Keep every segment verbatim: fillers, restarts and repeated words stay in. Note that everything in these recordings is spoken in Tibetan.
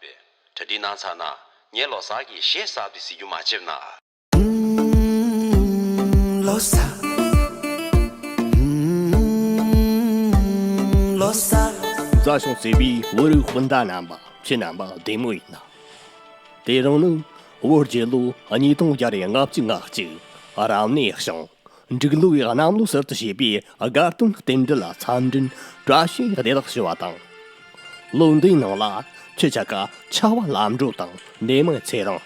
གྲ་སྒྲིག་གནང་ཚར་ན། ངས་ལོ་གསར་གྱི་གཞས་གསར་པ་དེ་གཟིགས་རྒྱུ་མ་བརྗེད་ན། རྫ་གཞུང་གཙོས་པའི་བོད་རིགས་སྤུན་ཟླ་རྣམ་པ། ཁྱེད་རྣམ་པ་བདེ་མོ་ཡིན་ན། དེ་རིང་ནི་བོད་རྒྱལ་ལོ་ཉིས་སྟོང་བརྒྱ་རེ་ལྔ་བཅུ་ང་གཅིག་རབ་གནས་ཤིང་། འབྲུག་ལོའི་གནམ་ལོ་གསར་དུ་བྱེད་པའི་དགའ་སྟོན་རྟེན་འབྲེལ་འཚམས་འདྲིར་བཀྲ་ཤིས་བདེ་ལེགས་ཞུ་བ་དང་། ལོ་འདིའི་ནང་ལ་ཁྱེད་ཆ་ག་ཆར་པ་ལམ་འགྲོ་དང་ནད་མུག་ཚེ་རིང་།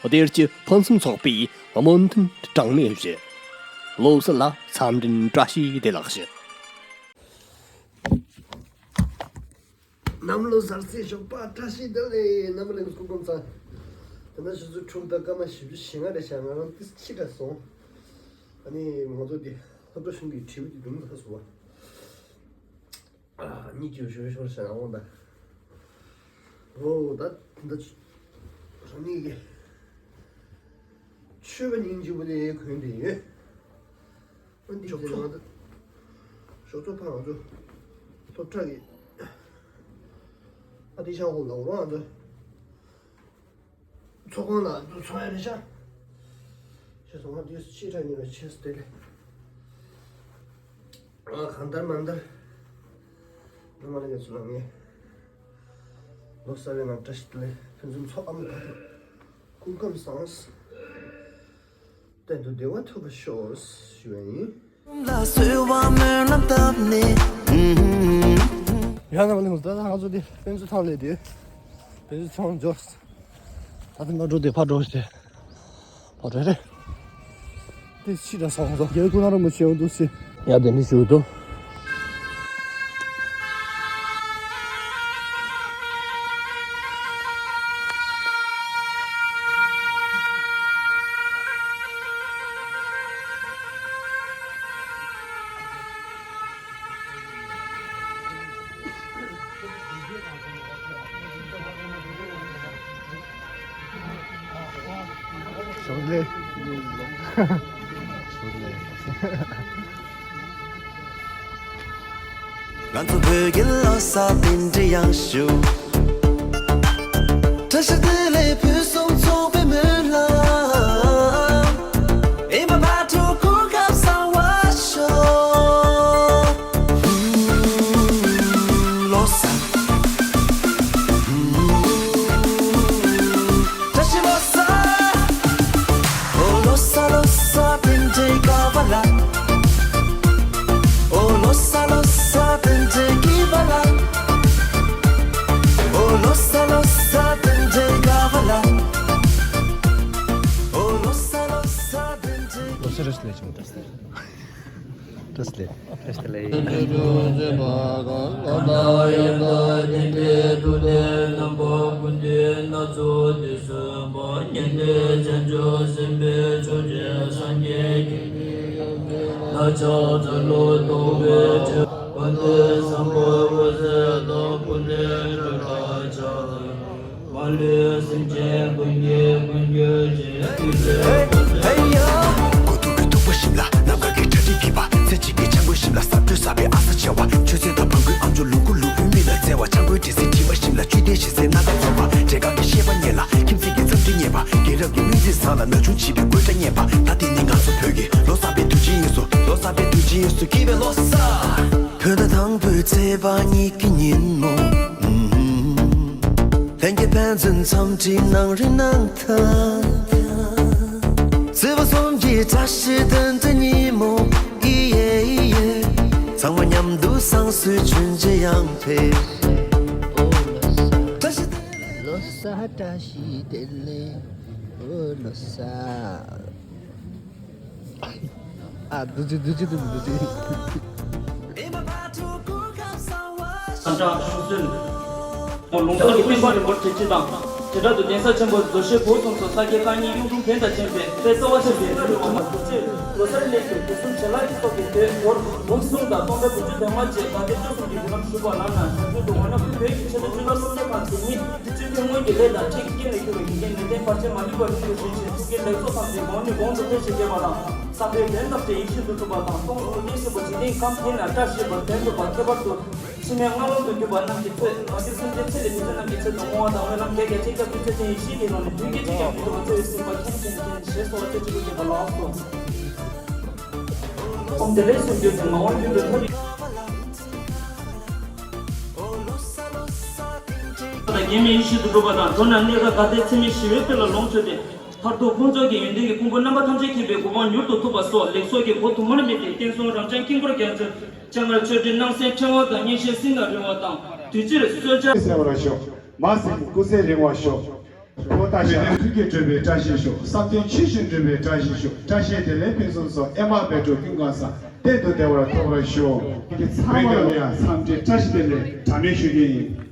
བདེ་སྐྱིད་ཕུན་སུམ་ཚོགས་པའི་སྨོན་འདུན་གྲངས་མེད་ཞུ། ལོ་གསར་ལ་འཚམས་འདྲིར་བཀྲ་ཤིས་བདེ་ལེགས་ཞུ། གནམ་ལོ་གསར་ཚེས་ཞོགས་པ་བཀྲ་ཤིས་བདེ་ལེགས། རྣམ་པ་ལྷན་རྒྱས་སྐུ་ཁམས་བཟང་། དེ་ན་ཆུ་ཚོད་དྲུག་དང་སྐར་མ་བཞི་བཅུ་ཞེ་ལྔ་རེད་ཤག་ང་རང་ཏིས་ཕྱི་དྲགས་སོང་། ཨ་ནི་ང་ཚོ་འདི་སློབ་གྲྭ་གཞུང་གི་དྲིལ་བུ་འདི་རྡུང་ཚར་སོང་བ། ཨ་གཉིད་ཀྱིས་ཤོར་ཤོར་ཤག་ཨོང་ད། ཨོ་ད་ད་རང་ཉིད་ཀྱི་ཆོས་པ་སྙིང་རྗེ་པོ་དེ་གོན་བསྡད་ཡོད། འདི་ཞོགས་ཚོ། ཞོགས་ཚོ་ཕ་ང་ཚོ་སློབ་གྲྭ་གི་ཨ་ཏི་ཤང་ཧོ་ལ་འོ་རང་ང་ཚོ་ཚོགས་ཁང་ལ་ཚོགས་ཡ་རེད་ཤག་ཤེས་སོང་ང་དུས་སུ་ཕྱི་དྲགས་ཉིན་ལ་ཆེས་སུ་དེ་ལས་ཨ་གང་ལྟར་མ་ལྟར་རྣམ་པ་ལྷན་རྒྱས་ཚོ་ལ་ངས་ལོ་གསར་བའི་ནང་བཀྲ་ཤིས་བདེ་ལེགས་ཕུན་སུམ་ཚོགས། ཨ་མ་བ་དང་སྐུ་ཁམས་བཟང་། གཏན་དུ་བདེ་བ་ཐོབ་པར་ཤོག་ཞུ་བ་ཡིན། ལ་གསོལ་བ་སྨོན་ལམ་བཏབ་ནས། ཡང་ན་མ་ནི་ད་ང་ཚོ་དེ་དཔེ་མཛོད་ཁང་ལས་དེ་དཔེ་མཛོད་ཁང་འབྱོར། ད་ཐེངས་མ་འགྲོ་དེ་ཕར་འགྲོ་ཞེས་ཕར་འགྲོ་རེད། དེ་ཕྱི་དྲགས་སོང་ཟོ་རྒྱལ་ཁོ་ན་རུ་མི་ཆེ་འོང་འདུག་སེ། ཡ་དེ་འདྲ་ཞུ་འདུག་ཞོགས་ལེ། ཞོགས་ལེ། ང་ཚོ་བོད་ཀྱི་ལོ་གསར་རྟེན་འབྲེལ་ཡང་ཞུ། བཀྲ་ཤིས་བདེ་ལེགས་ཕུན་སུམ་ཚོགས་པའི་སྨོན་ལམ། ཨེ་མ་བ་དྲུག་སྐུ་ཁམས་བཟང་བར་ཤོག་ལོ་གསར། བཀྲ་ཤིས་ལོ་གསར། ཨོ་ལོ་གསར་ལོ་གསར་དེ་འདྲའི་དགའ་བ་ལ། ཨོ་ལོ་གསར་ལོ་གསར་དེ་འདྲའི་སྐྱིད་པ་ལ། ཨོ་ལོ་གསར་ལོ་གསར་དེ་འདྲའི་དགའ་བ་ལ། ཨོ་ལོ་གསར་ལོ་གསར་དེ་འདྲའི། ལོ་གསར་བཀྲ་ཤིས་བདེ་ལེགས། བཀྲ་ཤིས་བདེ་ལེགས། བཀྲ་ཤིས་བདེ་ལེགས། མ་ལུས་སེམས་ཅན་ཀུན་གྱི་ཀུན་གྱི་རྗེ། ཧེ་ཧེ་ཡ། གོ་ཐུབ་པའི་ཐུག་པ་ཞིམ་ལ་ནམ་མཁའ་གི་གྲ་སྒྲིག་བགྱིས་པ། ཚེ་གཅིག་གི་འཆར་འགོད་ཞིམ་ལ་ཟབ་སྤྲོས་ཟབ་པའི་ཨ་ས་ཆེ་བ། ཆོས་སེམས་དང་བང་སྒུལ་ཨམ་ཅོག་ལུ་གུ་ལུ་བུའི་མིག་ལ་བརྩེ་བ། འཆར་འགོད་འདྲེ་སྲིན་དྲི་མ་ཞིམ་ལ་བཅུད་ལྡན་ཞིང་སེམས་རྣམ་པར་ཚོར་བ། འབྲས་རྐང་གི་ཤེས་པ་རྙེད་ལ་ཁྱིམ་མཚེས་ཀྱི་འཚམས་འདྲི་རྙེད་པ། རྒན་རབས་ཀྱི་སྨོན་ཚིག་བཟང་ལ་ན་ཆུང་བྱིས་པའི་དགོད་སྒྲ་རྙེད་པ། ད་དེ་ནི་ང་ཚོ་བོད་ཀྱི་ལོ་གསར་པའི་དུས་ཆེན་ཡིན་སོ། ལོ་གསར་པའི་དུས་ཆེན་ཡིན་སོ། སྐྱིད་པའི་ལོ་གསར། བོད་ཟླ་དང་པོའི་ཚེས་པ་གཉིས་ཀྱི་ཉིན་མོ། ལྷན་རྒྱས་ཕན་ཚུན་འཚམས་འདྲི་གནང་རེ་གནང་ཐལ། བརྩེ་བ་གསུམ་གྱི་བཀྲ་ཤིས་རྟེན་འབྲེལ་ཉིན་མོ། ཨི་ཡེ་ཨི་ཡེ། ཚང་མ་མཉམ་དུ་བསང་གསོལ་མཆོད་མཇལ་ཡང་ཕེབས། བཀྲ་ཤིས་བདེ་ལེགས། ལོ་གསར་བཀྲ་ཤིས་བདེ་ལེགས། ཨོ་ལོ་གསར། ཨ་འདུ་བྱེད་འདུ་བྱེད་འདུ་བྱེད། སམ་ཁྲ་ཤུག་སོན། ལུང་སྟོན་གྱི་སྟོན་པ་རིན་པོ་ཆེ་སྤྱི་དང་། དེ་འཕྲལ་དུ་གདན་ས་ཆེན་པོ་རྡོ་རྗེ་གུར་གསུམ་སོགས་ས་སྐྱའི་བཀའ་རྙིང་གཡུང་དྲུང་རྒྱན་དང་བཅས་པའི་དཔལ་རྩ་བ་ཆེན་པོའི་ལོ་ཆུང་མ་རྡོ་རྗེ་ལོ་གསར་གནས་སུ་དགུ་གསུམ་བྱེ་ལ་གི་ཚོགས་ཀྱི་མདོས་སྒོར་འབུམ་གསུམ་དང་སྟོང་ཕྲག་དགུ་བཅུ་དོན་ལྔ་བཅས་དགའ་སྟོན་སྤྲོ་གསུམ་གྱི་བརྒྱུད་ལམ་ཞུགས་པ་ལགས་ན། བྱང་ཆུབ་ཏུ་འོ་ན་ཁུལ་བོད་ཀྱི་ཆེས་མཐོའི་སྤྱི་ནོར་སློབ་གཉེར་ཁང་དེ་ཉིད། སྤྱི་མཐུན་དངོས་ཀྱི་ལས་དང་འཁྲིས་ཀྱི་རྐྱེན་ལས་གྱུར་བའི་འགལ་རྐྱེན་ནད་བརྟན་བར་ཆད་མ་ལུས་པར་སྲུང་བརྩི་ཞིང་ཐུགས་ཀྱི་ལེགས་ཚོགས་ཐམས་ཅད་གོང་ནས་གོང་དུ་འཕེལ་ཞིང་རྒྱས་པ་དང་། བསམ་པའི་དོན་རྟོགས་ཏེ་ཡིད་བཞིན་དུ་གྲུབ་པ་དང་། སྟོང་གཟུགས་བརྙན་ཤེས་པ་འཇིག་རྟེན་ཁམས་ཀྱི་ན་བཀྲ་ཤིས་པ་དོན་གྲུབ་པ་ཁྱད་པར་དུ་ཕྱི་མའི་སྔ་ལོག་ཏུ་གྱུར་པ་རྣམས་ཀྱི་ཚེ། ང་འདིར་སེམས་ཅན་ཚེ་ལས་མི་འདའ་རྣམས་ཀྱི་ཚེ་དང་བསྔོ་བ་དང་སྨོན་ལམ་རྒྱས་རྒྱས་ཅིག་སྐབས་ཀྱི་ཚེ་ཆེན་ཡེ་ཤེས་ཀྱི་ངང་ནས་དུས་ཀྱི་གཅིག་ཀྱང་མི་ཐུབ་པ་ཚེ་ཡི་སྲིད་པ་མཁྱེན་ཅིང་མཁྱེན་ཞེས་གསོལ་བ་རྩེ་གཅིག་ཏུ་བགྱིས་པ་ལགས་སོ། ཨོཾ་དེ་ལས་སུ་འགྱུར་ཏེ་ངག་དབང་རྒྱུད་དུ་ཐོབ། དང་། མགོན་མེད་ཡེ་ཤེས་སུ་གྲུབ་པ་དང་། མདོར་ན་གནས་སྐབས་ད་ལྟའི་ཚད་མེད་ཞི་བའི་དཔལ་ལ་ལོངས་སྤྱོད་དེ། མཐར་ཐུག་ཕུན་ཚོགས་ཀྱི་ཡོན་ཏན་གྱི་ཕུང་པོ་རྣམ་པ་ཐམས་ཅད་མཁྱེན་པའི་གོ་འཕང་མྱུར་དུ་ཐོབ་པ་སོགས་ལེགས་ཚོགས་ཀྱི་སྒོ་དུ་མར་སྨིན་ཏེ། བསྟན་སྲུང་རབ་འབྱམས་དཀྱིལ་འཁོར་རྒྱ་མཚོའི་སྤྱན་སྔར་ཆོས་འབྲེལ་སྣང་གསལ་ཕྲེང་བ་དང་། བརྙན་ཤེལ་སྲིད་ན་རིང་བ་དང་། དུས་ཕྱིར་གསོལ་ཇ་གསལ་བར་ཤོག། མ་ཟིན་སྐུ་ཚེ་རིང་བར་ཤོག། ཕོ་རྟ་ཞབས་བརྟན་ཚུལ་གྱིས་བགྲོད་པའི་བཀྲ་ཤིས་ཤོག། བསམ་དོན་ཆོས་བཞིན་འགྲུབ་པའི་བཀྲ་ཤིས་ཤོག། བཀྲ་ཤིས་བདེ་ལེགས་ཕུན་སུམ་ཚོགས། ཨེ་མ་བཻ་ཌཱུརྱ་ཀུན་དགའ་བཟང་། གཏན་དུ་བདེ་བར་ཐོབ་པར་ཤོག། ཀྱི་ཚང་མ་ལ་ཡང་འཚམས་འདྲི་བཀྲ་ཤིས་བདེ་ལེགས་དྲང་མེད་ཞུ་རྒྱུ་ཡིན།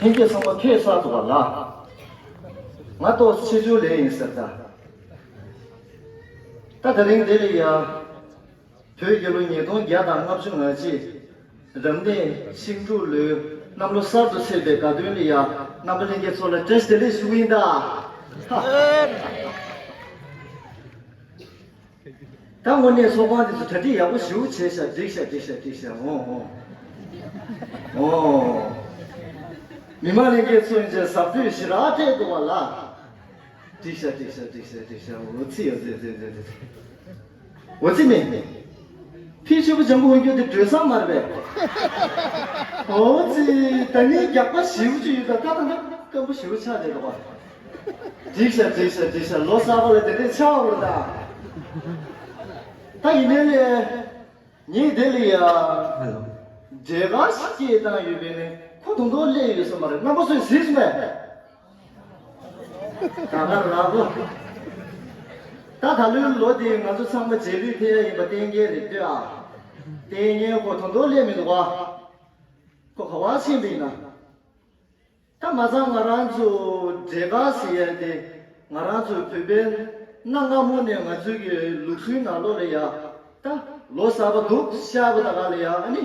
ལྷན་རྒྱས་ཚང་མ་ཕེབས་ཚར་འདུག་པ་ལ། ང་ཏོག་ཆེ་ཆུང་ལས་ཡིན་ཟེར་ད། ད་དེ་རིང་འདི་ལ་ཡ། བོད་རྒྱལ་ལོ་ཉིས་སྟོང་བརྒྱ་དང་ལྔ་བཅུ་ང་གཅིག་རབ་གནས་ཤིང་འབྲུག་ལོའི་གནམ་ལོ་གསར་དུ་ཚེས་པའི་དགའ་སྟོན་ལ་ཡ། རྣམ་པ་ལྷན་རྒྱས་ཚོ་ལ་བཀྲ་ཤིས་བདེ་ལེགས་ཞུ་གི་ཡིན་ད། ད་དངོས་གནས་ཚོགས་ཁང་འདི་ཚོ་གྲ་སྒྲིག་ཡག་པོ་ཞེ་པོ་བྱས་ཤག་འགྲིག་ཤག་འགྲིག་ཤག་འགྲིག་ཤག་འོ་འོ། འོ། མི་མང་ལྷན་རྒྱས་ཚོ་ཡིན་ཚེ་གཟབ་སྤྲོས་ཞེ་དྲག་སྤྲད་འདུག་པ་ལ། འགྲིག་ཤག་འགྲིག་ཤག་འགྲིག་ཤག་འགྲིག་ཤག་འོ་ཙི་ཡོད་ཙི་ཙི་ཙི་ཙི། འོ་ཙི་མེད། ཕི་ཆུ་བོ་ལྗང་གུ་འོན་ཀྱང་དེ་བགྲོད་ས་མ་རེད་པས། འོ་ཙི། ད་ནི་རྒྱགས་པ་ཞེ་པོ་ཅིག་ཡོད་ད། ད་ད་ད་སྐམ་པོ་ཞེ་པོ་ཆགས་བསྡད་འདུག་པ། འགྲིག་ཤག་འགྲིག་ཤག་འགྲིག་ཤག་ལོ་གསར་པ་ལ་དེ་འདྲས་ཆགས་འོང་ད། ད་ཡིན་ནའི་ལས། ངས་དེ་ལ་ཡ། ཧ་ལོ། འབྲས་དཀར་ཞིག་སྐྱེས་བཏང་ཡོད་པས་ནི་ཁོ་དོན་དུ་སླེབས་ཡོད་ས་མ་རེད། རྣམ་པ་ཚོས་གཟིགས་སོང་ངས། ད་ག་ར་གོ། ད་ད་ལོའི་ལོ་འདི་ང་ཚོ་ཚང་མ་རྗེས་ལུས་ཐེབས་ཡ་ཡིན་པ་གཏན་འཁེལ་རེད་ལྟོས་ཨ། ལྟས་ངན་ཁོ་དོན་དུ་སླེབས་མི་འདུག་པ། ཁོ་ག་བ་ཕྱིན་པ་ཡིན་ན། ད་མ་ཚང་ང་རང་ཚོ་འབྲས་དཀར་ཟེར་ཡ་དེ་ང་རང་ཚོ་བོད་པའི་གནའ་སྔ་མོ་ནས་ང་ཚོའི་གི་ལུགས་སྲོལ་ནང་ལོགས་ལ་ཡ། ད་ལོ་གསར་པ་འདུག་ཤར་བ་ད་ག་ལ་ཡ། ཨ་ནི་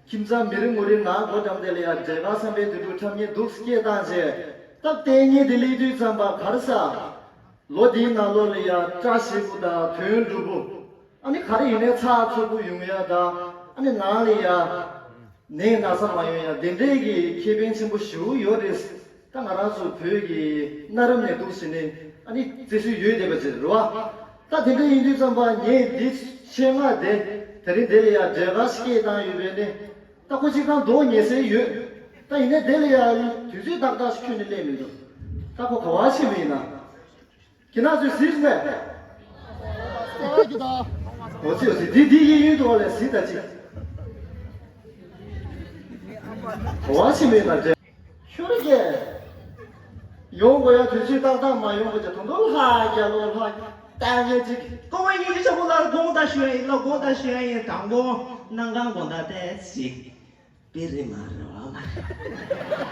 ཁྱིམ་ཚང་མི་རེ་ངོ་རེ་ནང་སྒོ་འགྲམ་དེ་ལ་ཡ་འབྲས་དཀར་བསམ་པའི་དུད་འགྲོ་ཁྲབ་གཉེར་འདུག་སྐྱེས་བཏང་རྗེས། ད་ལྟས་ངན་དེ་སླེབས་དུས་ཙམ་པ་ག་རེ་ཟ། ལོ་འདིའི་ནང་ལོགས་ལ་ཡ་བཀྲ་ཤིས་པོ་དང་དོན་འགྲུབ་པོ། ཨ་ནི་ག་རེ་ཡིན་ནའི་ཚགས་ཚུད་པོ་ཡོང་ཡ་དང་། ཨ་ནི་ནང་ལ་ཡ་ནད་ན་ཚ་མ་ཡོང་ཡ་དེ་འདྲའི་གི་ཁེ་ཕན་ཆེན་པོ་ཞེ་པོ་ཡོད་རེད། ད་ང་རང་ཚོ་བོད་ཀྱི་གནའ་རབས་ནས་འདུག་ཟེར་ནས་ཨ་ནི་བརྩི་སྲོལ་ཡོད་བསྡད་པ་ཅིག་རེད་བ། ད་དེ་འདྲ་ཡིན་དུས་ཙམ་པ་ངས་འདི་ཆེད་མངགས་དེ་དེ་རིང་འདི་ལ་ཡ་འབྲས་དཀར་སྐྱེས་བཏང་ཡོད་པས་ནི། ད་ཁོ་གཅིག་གང་མདོག་ཉེས་སེ་ཡོད། ད་ཡིན་ནའི་དེ་ལ་ཡ་དུས་ཚོད་ཏག་ཏག་ཞིག་ཁྱོན་ནས་སླེབས་མི་འདུག་ད་ཁོ་ག་བ་ཕྱིན་པ་ཡིན་ན། ཁྱེད་རང་ཚོས་གཟིགས་མེད། ཨོ་ཙི་ཨོ་ཙི། འདི་འདི་གཡས་གཡོན་དུ་བ་ལས་གཟིགས་ད་ཅི། ག་བ་ཕྱིན་པ་ཡིན་ན་འདྲ། ཤོར་གྱི། ཡོང་དགོས་ཡ་དུས་ཚོད་ཏག་ཏག་མ་ཡོང་གི་ཅི་དོན་དུ་ལྷ་རྒྱལ་ལོ་ལྷ། ལྟ་ངན་ཅིག་དཀོན་མཆོག་གཉིས་ཀྱི་ཆ་བོ་ལ་དགོངས་དག་ཞུ་ཡ་ཡིན། ལ་དགོངས་དག་ཞུ་ཡ་ཡིན། དང་པོ་གནམ་གང་དགོངས་དག་ཏེ་ཞིག་དཔེ་རེད་མ་རེད་བ་མ་རེད།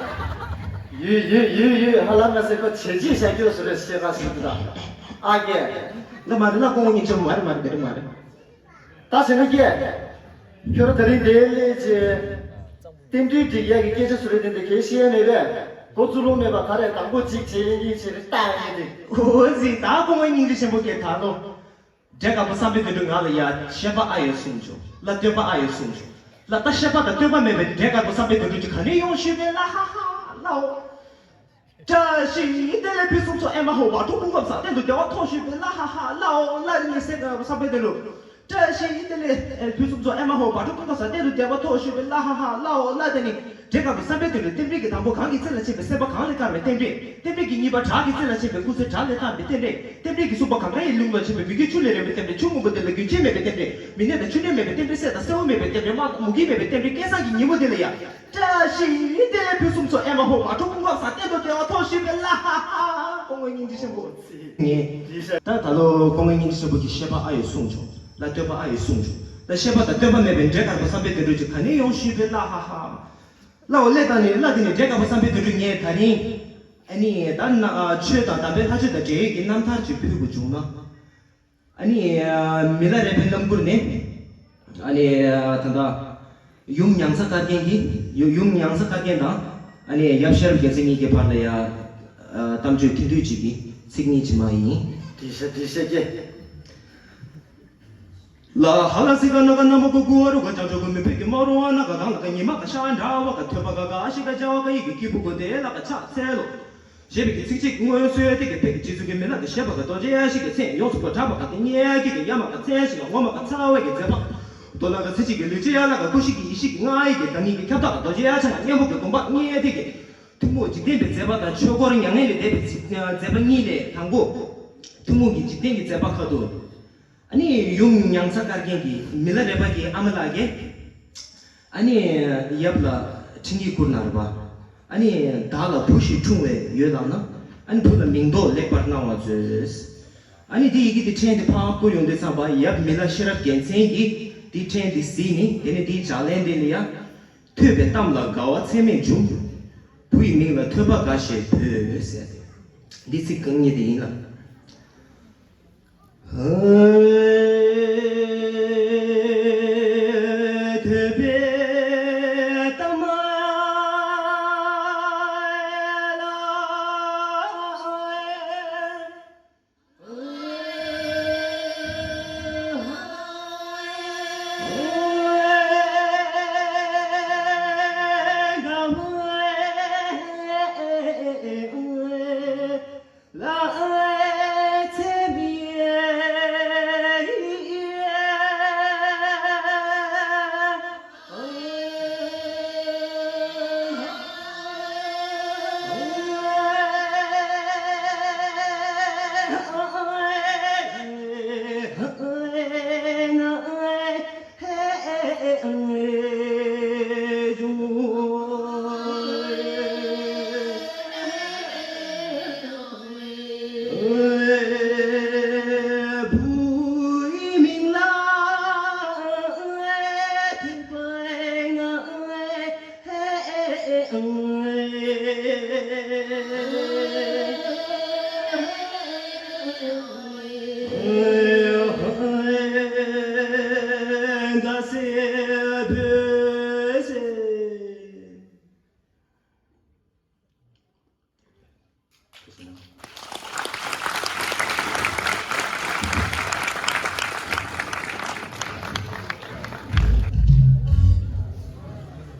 ཡོད་ཡོད་ཡོད་ཡོད། ཧ་ལམ་ང་ཟེར་ཁོ་བྱས་རྗེས་བཞག་རྒྱུ་སུ་རེད་ཤེས་ག་ཟེར་གི་ད། ཨ་ཀྱེ། ལ་མ་རེད། ལ་དཀོན་མཆོག་གཉིས་ཆ་བོ་མ་རེད་མ་རེད། དེ་རེད་མ་རེད། ད་ཟེར་ན་ཀྱེ། ཁྱོད་རང་དེ་རིང་འདིར་སླེབས་རྗེས། རྟེན་འབྲེལ་སྒྲིག་ཡག་གི་སྐད་ཆ་སུ་རེད་དེ་འདི་གས་བཤད་ཡ་མེད་པས། གོ་ཚུར་ལོང་མེད་པ་ག་རེ་དང་པོ་གཅིག་བྱས་ཡིན་གྱིན་བྱས་རེ་ལྟ་ཡིན་ཏེ། འོ་ཟིག་ད་དཀོན་མཆོག་སྙིང་རྗེ་ཆེན་པོ་སྐྱེ་ད་ལོ། འབྲས་དཀར་པོ་བསམ་འཕེལ་དོན་གྲུབ་ང་ལ་ཡ་བཤད་པ་ཨ་ཡོད་གསུངས་བྱུང་། ལ་སྟོན་པ་ཨ་ཡོད་གསུངས་བྱུང་། ལ་ད་བཤད་པ་དང་སྟོན་པ་མེད་པའི་འབྲས་དཀར་པོ་བསམ་འཕེལ་དོན་གྲུབ་ཀྱིས་ག་ནས་ཡོང་ཞུས་པས་ལ་ཧ་ཧ་ལའོ། བཀྲ་ཤིས་བདེ་ལེགས་ཕུན་སུམ་ཚོགས་ཨེ་མ་ཧོ། བ་ཕྲུག་ཀུན་སྐབས་སུ་གཏན་དུ་བདེ་བ་ཐོབ་ཞུས་པས་ལ་ཧ་ཧ་ལའོ། ལ་རིང་ནས་སེ་བསམ་འཕེལ་དོན་གྲུབ། བཀྲ་ཤིས་བདེ་ལེགས་ཕུན་སུམ་ཚོགས་ཨེ་མ་ཧོ། བ་ཕྲུག་ཀུན་སྐབས་སུ་གཏན་དུ་བདེ་བ་ཐོབ་ཞུས་པས་ལ་ཧ་ཧ་ལའོ། ལ་དེ་ནི། འབྲས་དཀར་པོ་བསམ་འཕེལ་དོན་གྲུབ། རྟེན་འབྲེལ་གྱི་དང་པོ་གང་གི་རྩེ་ལ་ཕྱིན་པའི་སེམས་པ་གང་ལས་དཀར་བའི་རྟེན་འབྲེལ། རྟེན་འབྲེལ་གྱི་གཉིས་པ་བྲག་གི་རྩེ་ལ་ཕྱིན་པའི་སྐུ་ཚེ་བྲག་ལས་དམ་པའི་རྟེན་འབྲེལ། རྟེན་འབྲེལ་གྱི་གསུམ་པ་གངྒཱའི་ཀླུང་ལ་ཕྱིན་པའི་མི་རྒྱུད་ཆུ་ལས་རིང་བའི་རྟེན་འབྲེལ། ཆུ་སྔོན་པོ་དེ་ལ་རྒྱུན་ཆད་མེད་པའི་རྟེན་འབྲེལ། མི་ནད་དང་མཆུ་ནད་མེད་པའི་རྟེན་འབྲེལ། སྲེད་དང་སེར་པོ་མེད་པའི་རྟེན་འབྲེལ། དམག་དང་མུ་གེ་མེད་པའི་རྟེན་འབྲེལ། སྐལ་བཟང་གི་ཉིན་མོ་དེ་ལ་ཡ། བཀྲ་ཤིས་བདེ་ལེགས་ཕུན་སུམ་ཚོགས་ཨེ་མ་ཧོ། བ་ཕྲུག་ཀུན་སྐབས་སུ་གཏན་དུ་བདེ་བ་ཐོབ་ཞུས་པས་ལ་ཧ་ཧ། སྐུ་ངོ་སྙིང་རྗེ་ཆེན་པོ། ངས། ད་ད་ལོ་སྐུ་ངོ་སྙིང་རྗེ་ཆེན་པོ་གི་བཤད་པ་ཨ་ཡོད་གསུངས་བྱུང་། ལ་སྟོན་པ་ཨ་ཡོད་གསུངས་བྱུང་། ལ་བཤད་པ་དང་སྟོན་པ་མེད་པའི་འབྲས་དཀར་པོ་བསམ་འཕེལ་དོན་གྲུབ་ཀྱིས་ག་ནས་ཡོང་ཞུས་པས་ལ་ཧ་ཧ། ལའོ་ལས་དང་ནི་ལ་དེ་ནི་འབྲས་དཀར་པོ་བསམ་འཕེལ་དོན་གྲུབ་ངས་ད་རིང་། ཨ་ནི་ད་ན་ཆོས་དང་དམ་པའི་ལྷ་ཆོས་དང་འབྲེལ་ཡོད་ཀྱི་རྣམ་ཐར་ཅིག་ཕུལ་དགོས་བྱུང་ན། ཨ་ནི་མི་ལ་རས་པའི་རྣམ་མགུར་ནས། ཨ་ནི་ད་ལྟ་ཡུམ་མྱང་ཚ་བཀའ་བརྒྱན་གྱི་ཡུ་ཡུམ་མྱང་ཚ་བཀའ་བརྒྱན་དང་། ཨ་ནི་ཡབ་ཤེས་རབ་རྒྱལ་མཚན་གཉིས་ཀྱི་བར་ལ་ཡ། གཏམ་བརྗོད་ཐུང་ཐུང་ཅིག་གི་ཚིག་གཉིས་ཅིག་མ་ཡིན། དེ་ཤ་དེ་ཤ་ཀྱེ། ལ་ཧ་ལ་སི་ཀ་ན་ཀ་ན་མོ་ཀུ་ཀུ་ཨ་རུ་ཀ་ཅ་ཅོ་ཀུ་མི་ཕི་ཀི་མ་རུ་ཨ་ན་ཀ་གང་ལ་ཀ་ཉི་མ་ཀ་ཤ་འདྲ་བ་ཀ་ཐོད་པ་ཀ་ཀ་ཤི་ཀ་ཅ་བ་ཀ་ཡི་ཀི་ཀི་བུ་ཀུ་དེ་ལ་ཀ་ཆ་ཚེ་ལོ། ཞེས་པའི་གི་ཚིག་གཅིག་སྔོན་སོས་ཏེ་གི་ཕེ་གི་རྗེ་བཙུན་གི་མི་ལ་གི་བཞད་པ་གི་རྡོ་རྗེ་ཡ་ཤི་གི་མཚན་ཡོངས་སུ་གོ་དྲག་པ་ག་དེ་སྙེད་ཀྱི་གི་ཡ་མ་ག་མཚན་ཞིག་ངོ་མ་ག་ཚ་བའི་གི་མཛད་པ། རྡོ་ལ་ག་ཚེ་གཅིག་གི་ལུས་ཅི་ཡ་ལ་ག་ཀུ་ཤི་གི་ཡི་ཤི་གི་ལྔ་ཡི་གི་བདག་ཉིད་ཀྱི་ཁྱབ་བདག་གི་རྡོ་རྗེ་ཡ་ཆ་ན་གཉན་པོ་གི་དགོངས་པ་སྙེད་དེ་གི། ཐུན་མོང་འཇིག་རྟེན་པའི་མཛད་པ་དང་ཆོས་འཁོར་མྱ་ངན་ལས་འདས་པའི་མཛད་པ་གཉིས་ལས་དང་པོ། ཐུན་མོང་གི་འཇིག་རྟེན་གྱི་མཛད་པ་ཁག་ཏུ། ཨ་ནི་ཡུམ་མྱང་ཚ་བཀའ་བརྒྱན་གྱིས་མི་ལ་རས་པ་གི་ཨ་མ་ལགས་ཀྱིས། ཨ་ནི་ཡབ་ལ་འཕྲིན་ཡིག་བསྐུར་གནང་བ། ཨ་ནི་བདག་ལ་བུ་ཞིག་འཁྲུངས་པའི་ཡོད་ལགས་ན། ཨ་ནི་བུ་ལ་མིང་འདོགས་ལེགས་པར་གནང་བར་མཛོད། ཨ་ནི་དེ་ཡི་གེ་དེ་ཕྲན་དེ་ཕར་བསྐུར་ཡོང་དུས་ཙམ་པ་ཡབ་མི་ལ་ཤེས་རབ་རྒྱལ་མཚན་གྱིས་དེ་ཕྲན་དེ་གཟིགས་ནས་དེ་ནས་དེའི་ལྗགས་ལན་དེ་ལ་ཡ། ཐོས་པའི་གཏམ་ལ་དགའ་བ་ཚད་མེད་འབྱུང་། བུ་ཡི་མིང་ལ་ཐོས་པ་དགའ་ཞེས་འབོད་ཟེར་ཏེ། འདི་ཚིག་རྐང་གཉིས་དེ་ཡིན་ལ།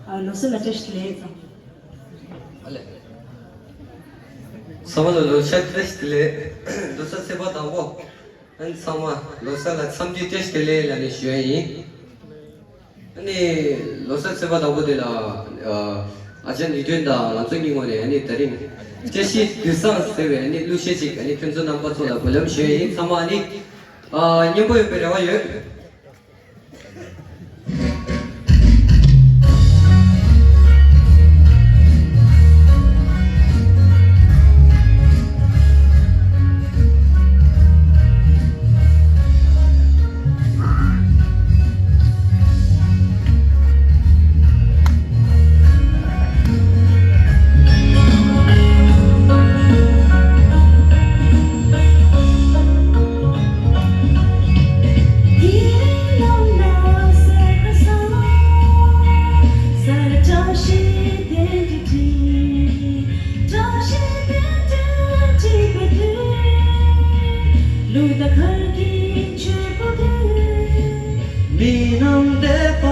ཨ། ལོ་གསར་ལ་བཀྲ་ཤིས་བདེ་ལེགས། ཚང་མ་ལ་ལོ་གསར་བཀྲ་ཤིས་བདེ་ལེགས། ལོ་གསར་ཚེས་པ་དང་པོ། ཨ་ནི་ཚང་མ་ལོ་གསར་ལ་འཚམས་འདྲི་བཀྲ་ཤིས་བདེ་ལེགས་ལབ་ནས་ཞུ་ཡ་ཡིན། ཨ་ནི་ལོ་གསར་ཚེས་པ་དང་པོ་དེ་ལ། ཨ། ཨ་ཅག་ནུས་ལྡན་དང་ང་ཚོ་གཉིས་ངོས་ནས་ཨ་ནི་ད་རིང་བཀྲ་ཤིས་དུས་བཟང་ཟེར་བའི་ཨ་ནི་གླུ་གཞས་ཅིག་ཨ་ནི་ཁྱོད་ཚོ་རྣམ་པ་ཚོ་ལ་འབུལ་ལམ་ཞུ་ཡ་ཡིན། ཚང་མ་ཨ་ནི། ཨ། མཉེས་པོ་ཡོང་བའི་རེ་བ་ཡོད། མི་རྣམས་བདེ་བ་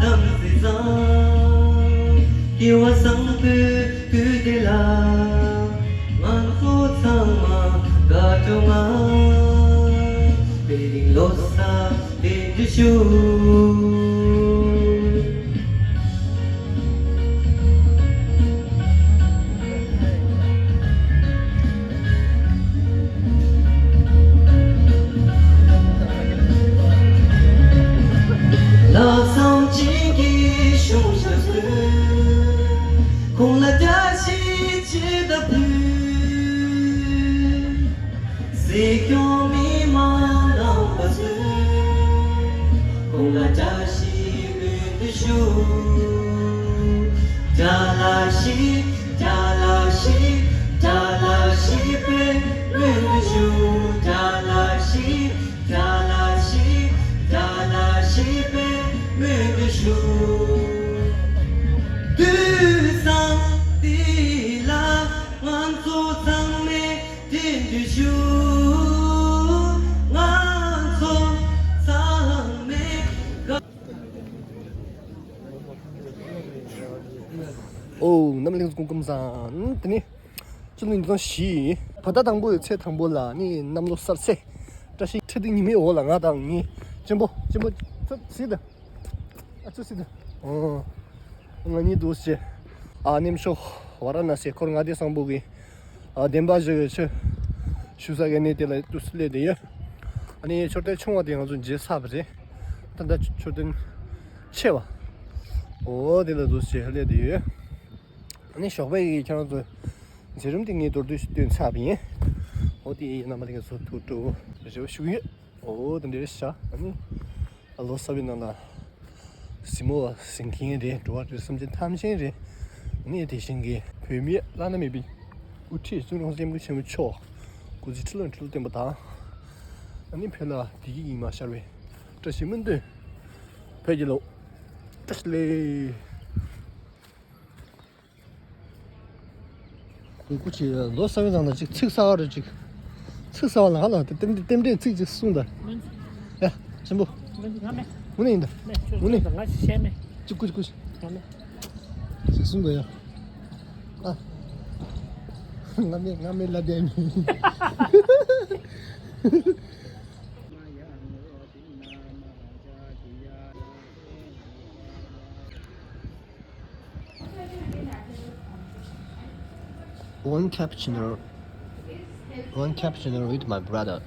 དམ་ཚིག་བཟང་། སྐྱེ་བ་བཟང་པོའི་དུས་དེ་ལ། ང་ཚོ་ཚང་མ་དགའ་སྤྲོ་ངང་། དེ་རིང་ལོ་གསར་རྟེན་འབྲེལ་ཞུ། ལྷག་བསམ་ཅན་གྱི་གཞུང་ཞབས་སུ། ཁོང་ལ་བཀྲ་ཤིས་ཆེ་ད་ཕུལ། སྲིད་སྐྱོང་མི་མང་རྣམ་པ་ཚོས། ཁོང་ལ་བཀྲ་ཤིས་སྨོན་འདུན་ཞུ། ཅ་ལག་ཤིག་ཅ་ལག་ཤིག་ཅ་ལག་ཤིག་པའི་སྨོན་འདུན་ཞུ། ཅ་ལག་ཤིག་ཅ་ལག་ཤིག་ཅ་ལག་ཤིག་པའི་སྨོན་འདུན་ཞུ། དུས་བཟང་འདི་ལ་ང་ཚོ་ཚང་མས་རྟེན་འབྲེལ་ཞུ། ང་ཚོ་ཚང་མས། ཨོ། རྣམ་གླིང་སྐུ་ཁམས་བཟང་། དེ་ནི་སྤྱི་ལོ་ཉིས་སྟོང་བཞི། བོད་ཟླ་དང་པོའི་ཚེས་དང་པོ་ལ་ནི་གནམ་ལོ་གསར་ཚེས། བཀྲ་ཤིས་འཕྲེད་དེ་ཉི་མའི་འོག་ལ་ང་དང་ངའི་གཅེན་པོ་གཅེན་པོ་ཚོ་སྲིད་དོ། ཨ་ཚོ་སྲིད་དོ། ཨོ། ང་གཉིས་འདུག་ཅེ། ཨ་ནེམ་ཤོ་ཝ་ར་ཎ་སི་འཁོར་ལྔ་སྡེ་བཟང་པོ་གི། ཨ། བདེན་པ་བཞི་གི་ཆོས་ཞུ་ས་གི་གནས་དེ་ལ་དུས་སུ་སླེབས་བསྡད་ཡོད། ཨ་ནི་མཆོད་རྟེན་ཆུང་བ་དེ་ང་ཚོ་མཇལ་ཚར་བ་རེད། ད་ལྟ་མཆོད་རྟེན་ཆེ་བ། ཨོ་དེ་ལ་འདུག་ཅེ་སླེབས་བསྡད་ཡོད། ཨ་ནི་ཞོགས་པའི་གི་ཁྱེད་རང་ཚོ་མཛད་རིམ་དེ་ངས་མདོར་བསྡུས་ཤིག་སྟོན་ཚར་བ་ཡིན། ཨོ་དེ་ཡིན་ན་མ་ལེགས་སོ་ཐུགས་སྤྲོ་རེ་བ་ཞུ་གི་ཡོད། ཨོ་དེ་འདྲ་རེད་ཤག་ཨ་ནི། ལོ་གསར་བའི་ནང་ལ། གཟིགས་མོ་བ་གཟིགས་མཁན་རེད། འགྲོ་བ་རེད། སེམས་ཅན་ཐམས་ཅད་རེད། ངས་དེ་བཞིན་གྱི་བོད་མིའི་བླ་ན་མེད་པའི་དབུ་ཁྲིད་བཙུན་དྲུང་སྐྱབས་མགོན་ཆེན་པོ་མཆོག་སྐུ་ཚེ་ཁྲི་ལོ་ཁྲི་ལོ་བརྟན་པ་དང་། ཨ་ནི་བོད་ལ་བདེ་སྐྱིད་ཀྱི་ཉི་མ་ཤར་བའི་བཀྲ་ཤིས་སྨོན་འདུན། བོད་རྒྱལ་ལོ། བཀྲ་ཤིས་བདེ་ལེགས། སྐུ་མཁྱེན། ལོ་གསར་བའི་ནང་ལ་ཅིག་ཚིག་གསར་བ་རེ་ཅིག་ཚིག་གསར་བ་ལ་ཧ་ལ་དེ་རྟེན་རྟེན་འབྲེལ་ཚིག་ཅིག་གསུངས་དང་། ཡ། ཆེན་པོ། ང་མེད། དངོས་གནས་ཡིན་ད། ང་ཅིག་སྐུ་ཅིག་སྐུ་ཅིག་ང་ཤེས་མེད། ཅིག་སྐུ་ཅིག་སྐུ་ཅིག་ང་མེད། ཅིག་གསུང་དགོས་ཡ། ཨ། ང་མེད་ང་མེད་ལབ་བསྡད་མེད། One cappuccino, one cappuccino with my brother.